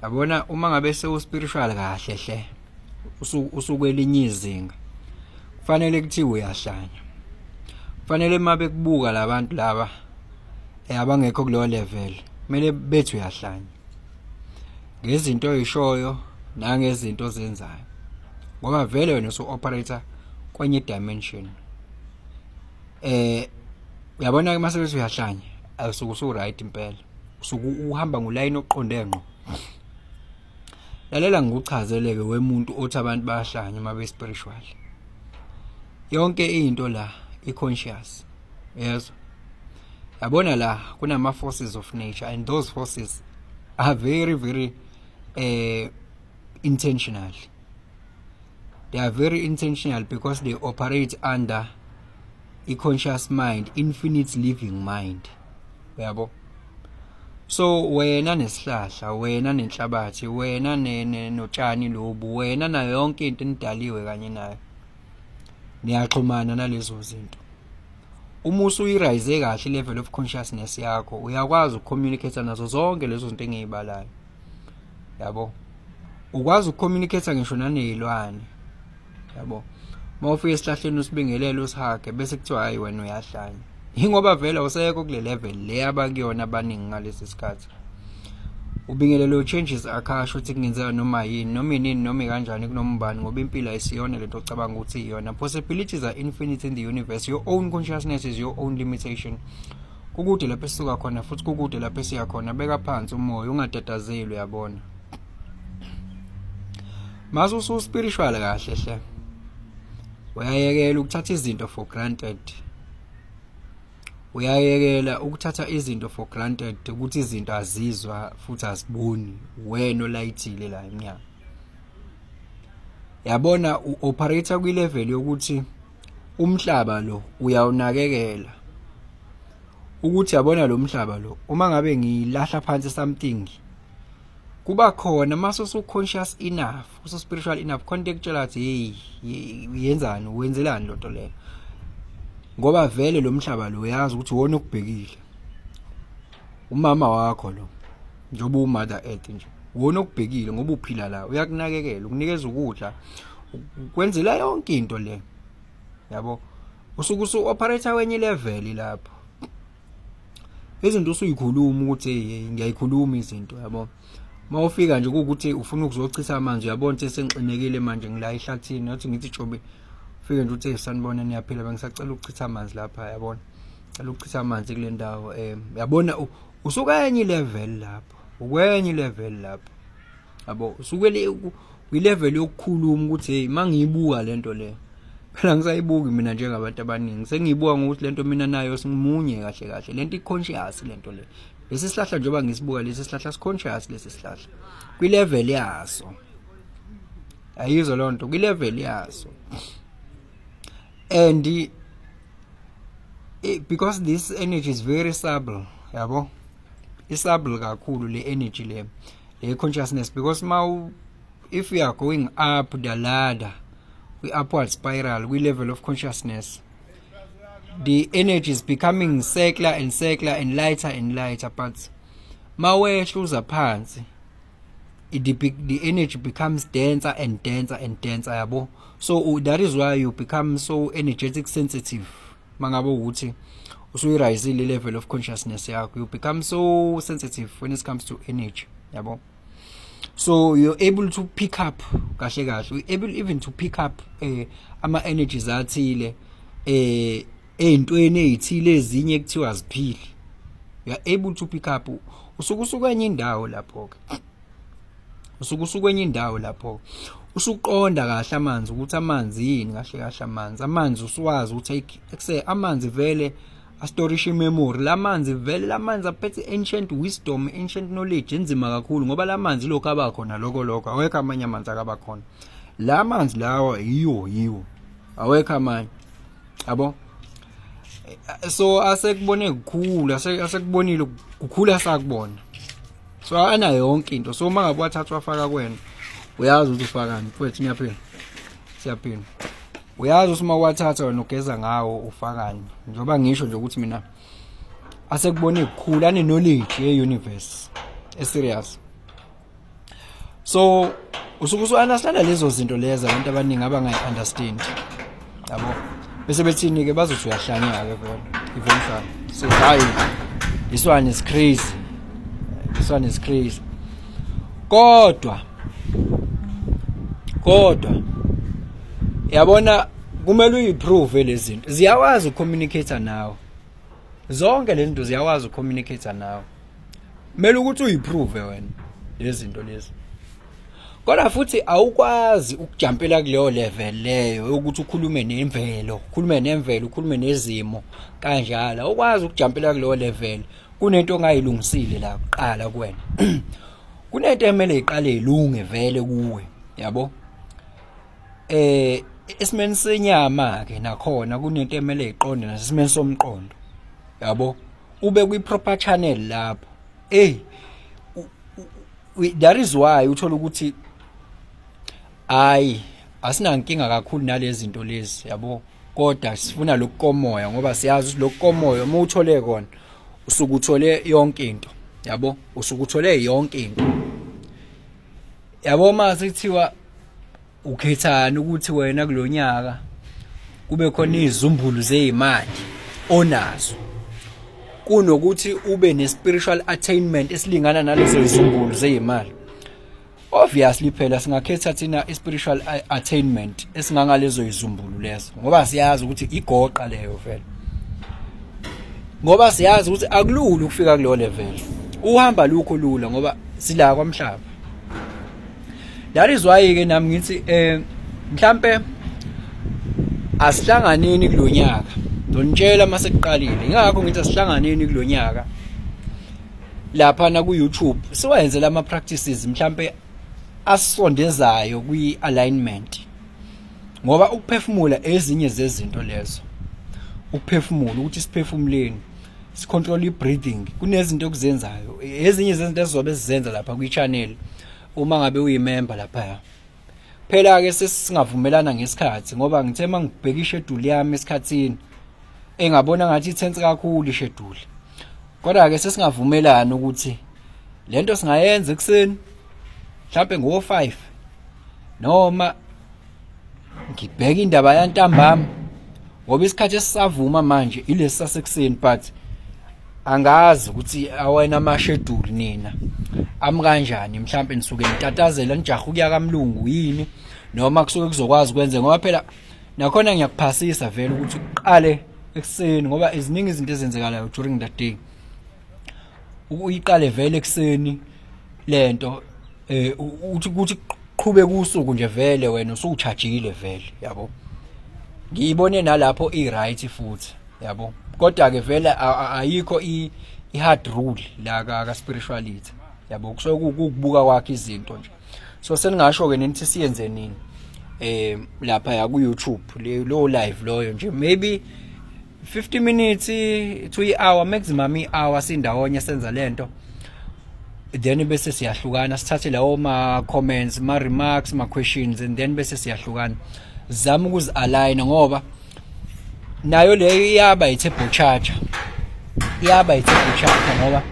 Yabona, uma ngabe sewu-spiritual kahle hle, usukwelinye izinga, kufanele kuthiwe uyahlanya. Kufanele uma bekubuka labantu laba abangekho kuleyo level, kumele bethi uyahlanya ngezinto oyishoyo nangezinto ozenzayo, ngoba vele wena usu-operate kwenye dimension. Uyabona ke, mase bethi uyahlanya, awusuke usu-right impela, usuke uhamba ngolayini oqonde ngqo. Lalela, ngikuchazeleke wemuntu othi abantu bayahlanya uma be-spiritual. Yonke into la i-conscious, yezwa? Yabona, la kunama forces of nature, and those forces are very very intentional. They are very intentional because they operate under a conscious mind, infinite living mind, uyabo? So wena nesihlahla, wena nenhlabathi, wena notshani lobu, wena nayo yonke into enidaliwe kanye nayo, niyaxhumana nalezo zinto. Uma usuyi-raise kahle level of consciousness yakho, uyakwazi ukucommunicate nazo zonke lezo zinto engiyibalayo, yabo? Ukwazi ukucommunicate ngisho nanezilwane, yabo? Uma ufika esihlahleni usibingelele, usihage, bese kuthiwa, "Hayi, wena uyahlanya," ingoba vele awusekho kule level le abakuyona abaningi ngalesi sikhathi. Ubingelelo changes akasho ukuthi kungenzeka noma yini, noma inini, noma kanjani, kunoma ubani, ngoba impilo ayisiyona lento ocabanga ukuthi iyona. Possibilities are infinite in the universe. Your own consciousness is your own limitation. Kukude lapho esisuka khona futhi kukude lapho esiya khona. Beka phansi umoya, ungatatazeli, uyabona? Mase usu spiritual kahle hle, uyayekela ukuthatha izinto for granted. Uyayekela ukuthatha izinto for granted, ukuthi izinto azizwa futhi aziboni, wena olayithile la emnyango. Yabona, u-operate kwi-level yokuthi umhlaba lo uyawunakekela, ukuthi yabona lo mhlaba lo, uma ngabe ngilahla phansi something, kuba khona mase usu conscious enough, usu spiritual enough, khona into ekutshela ukuthi, "Hey, yenzani? Wenzelani lonto leyo?" Ngoba vele lo mhlaba lo, uyazi ukuthi wona okubhekile, umama wakho lo, njengoba u-Mother Earth nje, wona okubhekile ngoba uphila la, uyakunakekela, ukunikeza ukudla, kwenzela yonke into le, yabo? Usuke usu operate kwenye level lapho, izinto usuyikhuluma ukuthi, "Hey, ngiyayikhuluma izinto," yabo? Mawufika nje kuukuthi ufuna ukuzochitha amanzi, uyabona ukuthi sengixinekile manje, ngila ehlathini, athi ngithi jobe, ufike nje uthi, "Sanibona, niyaphila? Bengisacela ukuchitha amanzi lapha, yabona, cela ukuchitha amanzi kule ndawo." Yabona, usuka enye level lapho, ukwenye level lapho, yabo? Usukele kwi-level yokukhuluma ukuthi, "Hey, mangiyibuka lento le, phela ngisayibuki mina njengabantu abaningi, sengiyibuka ngokuthi lento mina nayo singumunye kahle kahle. Lento i-conscious, lento le, lesi sihlahla, njengoba ngisibuka lesi sihlahla, si-conscious lesi sihlahla kwi-level yaso." Ayizwa loo nto, kwi-level yaso. And because this energy is very subtle, yabo, i-subtle kakhulu le energy le consciousness, because ma if you are going up the ladder, kwi upward spiral, kwi level of consciousness, the energy is becoming circular and circular and lighter and lighter, but mawehla uza phansi, the energy becomes denser and denser and denser, yabo? So that is why you become so energetic sensitive. Mangabe ukuthi usuyiraisile level of consciousness yakho, you become so sensitive when it comes to energy, yabo? So you're able to pick up kahle kahle, you're able even to pick up ama energies athile ey'ntweni ey'thile ezinye kuthiwa aziphili. You are able to pick up. Usuke usukwenye indawo lapho ke, usuke usukwenye indawo lapho, usuqonda kahle amanzi, ukuthi amanzi yini kahle kahle. Amanzi usuwazi ukuthi ekuse amanzi vele astorisha imemory. Lamanzi vele, lamanzi aphethe ancient wisdom, ancient knowledge enzima kakhulu, ngoba lamanzi lokho abakhona lokho awekho amanye amanzi akaba khona. La manzi lawa yiwo yiwo, awekho amanye, yabo? So asekubone kukhulu, asekubonile kukhulu, asakubona. So anayo yonke into. So uma ngabe wathathwa wafaka kuwena, uyazi ukuthi ufakani. Mfowethu, niyaphila? Siyaphila. Uyazi ukuthi uma wathatha wena ugeza ngawo, ufakani. Njengoba ngisho nje ukuthi mina asekubone kukhulu, ane knowledge ye universe e serious. So usuke usu-understanda lezo zinto lezo abantu abaningi abangayi-understand, yabo. Bese bethini-ke, bazothi uyahlanya-ke vele eventually. So hayi, this one is crazy, this one is crazy. Kodwa yabona, kumele uyiprove lezi zinto. Ziyakwazi ukucommunicate nawe, zonke lezi zinto ziyakwazi ukucommunicate nawe. Kumele ukuthi uyiprove wena lezi zinto lezi. Kodwa futhi awukwazi ukujumpela kuleyo level leyo yokuthi ukhulume nemvelo, ukhulume nemvelo, ukhulume nezimo kanjalo. Awukwazi ukujumpela kuleyo level kunento ongayilungisile la kuqala kuwena. Kunento emele iqale ilunge vele kuwe, yabo. Esimeni senyama ke nakhona kunento emele iqonde, nasesimeni somqondo, yabo, ube kwi proper channel lapho. Hey, that is why uthola ukuthi hayi, asinankinga kakhulu nalezi zinto lezi, yabo, kodwa sifuna lokukomoya, ngoba siyazi ukuthi lokukomoya uma uthole kona usuke uthole yonke into, yabo, usuke uthole yonke into, yabo. Mase kuthiwa ukhethani ukuthi wena kulonyaka kube khona izizumbulu zezimali onazo kunokuthi ube ne-spiritual attainment esilingana nalezo zizumbulu zezimali, obviously phela singakhetha thina i-spiritual attainment esingangalezo izumbulu lezo, ngoba siyazi ukuthi igoqa leyo vele, ngoba siyazi ukuthi akulula ukufika kuleyo level. Uhamba lukho lula ngoba sila kwamhlaba. That is why ke nami ngithi mhlambe asihlanganeni kulonyaka. Ngizonitshela mase kuqalile. Ingakho ngithi asihlanganeni kulonyaka lapha na ku YouTube, siwenze lama practices mhlambe asondezayo kwi alignment, ngoba ukuphefumula ezinye zezinto lezo, ukuphefumula, ukuthi siphefumuleni, sicontrol i-breathing, kunezinto okuzenzayo, ezinye zezinto esizobe sizenza lapha kwi-channel uma ngabe uyimember lapha. Phela ke sesingavumelana ngesikhathi, ngoba ngithe mangibheka ischedule yami esikhathini engabona ngathi itense kakhulu ischedule. Kodwa ke sesingavumelana ukuthi lento singayenza ekuseni mhlawumbe ngo-5, noma ngibheka indaba yantambama, ngoba isikhathi esisavuma manje ilesi sasekuseni. But angazi ukuthi awena ama-schedule nina ami kanjani, mhlawumbe nisuke nitatazela, nijaha ukuya kamlungu yini, noma kusuke kuzokwazi ukwenza, ngoba phela nakhona ngiyakuphasisa vele ukuthi uqale ekuseni, ngoba iziningi izinto ezenzekalayo during the day. Uyiqale vele ekuseni lento, uthi ukuthi qhube kusuku nje vele wena usuchajile vele, yabo. Ngiyibone nalapho i-right futhi, yabo. Kodwa ke vele ayikho i-hard rule la ka spirituality, yabo. Kusuke kukubuka kwakhe izinto nje. So seningasho ke nithi siyenze nini lapha ya ku YouTube le lo live loyo nje, maybe 50 minutes to i-hour maximum, i-hour sindawonye senza lento, then bese siyahlukana, sithathe lawo ma comments, ma remarks, ma questions, and then bese siyahlukana. Zama ukuzi-align, ngoba nayo leyo iyaba i-turbo charger, iyaba i-turbo charger, ngoba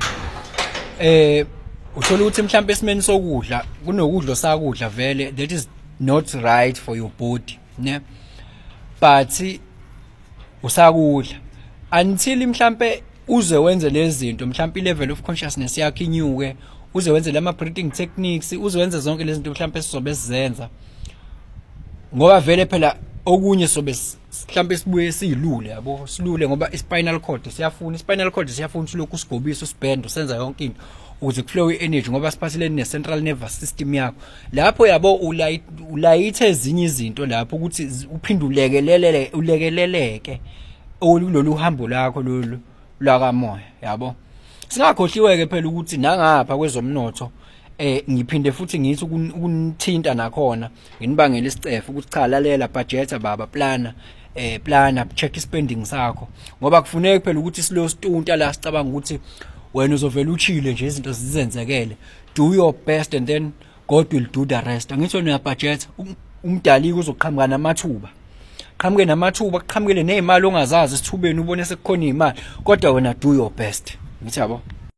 uthola ukuthi mhlawumbe esimeni sokudla kunokudla osakudla vele that is not right for your body, ne, but usakudla until mhlambe uze wenze lezi zinto, mhlambe i-level of consciousness yakho inyuke, uze wenze lama breathing techniques, uze wenze zonke lezi zinto mhlambe sizobe sizenza, ngoba vele phela okunye sobe mhlambe sibuye siyilule, yabo, silule, ngoba i-spinal cord siyafuna, i-spinal cord siyafuna silokhu usigobisa, usibhenda, usenza yonke into ukuze kuflow i-energy, ngoba siphathelene ne-central nervous system yakho lapho, yabo. Ulayithe ezinye izinto lapho ukuthi uphinde ulekelelele, ulekeleleke kulolu hambo lakho lolu lwakamoya, yabo. Singakhohliwe-ke phela ukuthi nangapha kwezomnotho ngiphinde futhi ngithi ukunithinta nakhona, nginibangele isicefe ukuthi cha, lalela, budget baba, plana, plana, check spending sakho, ngoba kufuneka phela ukuthi silo stunta la sicabanga ukuthi wena uzovela uchile nje, izinto zizenzekele. Do your best and then God will do the rest. Angithi wena uyabudget, umdali uzoqhamuka namathuba, qhamuke namathuba, kuqhamukele nezimali ongazazi esithubeni, ubone sekukhona imali, kodwa wena do your best, ngithi, yabo.